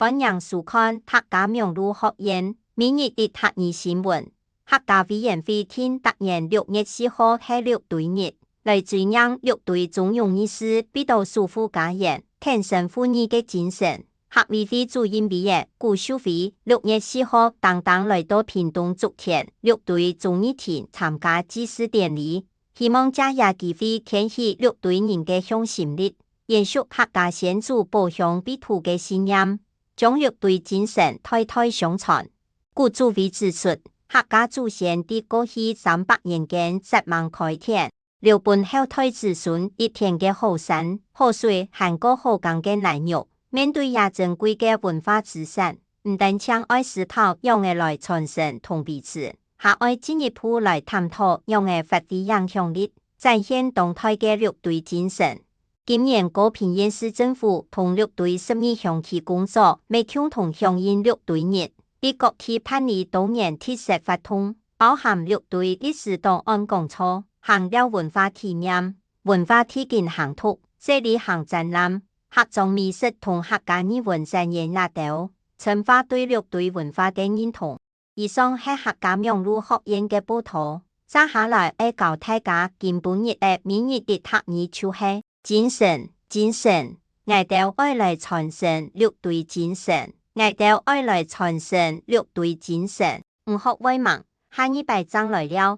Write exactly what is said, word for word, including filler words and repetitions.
歡迎收看客家網路學院每日一客語新聞。客家委員會定逐年六月四號係六堆日，來追念六堆忠勇義士為著守護家園、挺身護女个精神。客委會主任委員古秀妃六月四號單單來到屏東竹田六堆忠義亭參加祭祀典禮，希望藉這機會牽起六堆人个向心力，延續客家先祖保鄉衛土个信念，將六堆精神代代相傳。古主委指出，客家祖先在過去三百年間輒吂開田，留分後代子孫一片个好山、好水，還過好耕个泥肉。面對這珍貴个文化資產，毋單淨愛思考仰仔來傳承同維持，還愛進一步來探討仰仔發揮影響力，展現當代个六堆精神。今年高屏縣市政府同六堆十二鄉區工作，乜共同響應六堆日，在各地辦理多元特色活動，包含六堆歷史檔案講座、行寮文化體驗、文化地景行讀、祭禮行展覽、客庄美食同客家語文展演這兜，深化對六堆文化个認同。以上係客家網路學院个報導，接下來愛教大家今晡日个每日一客語就係：精神，精神，𠊎兜愛來傳承六堆精神，𠊎兜愛來傳承六堆精神。你學會吂？下二擺正來尞。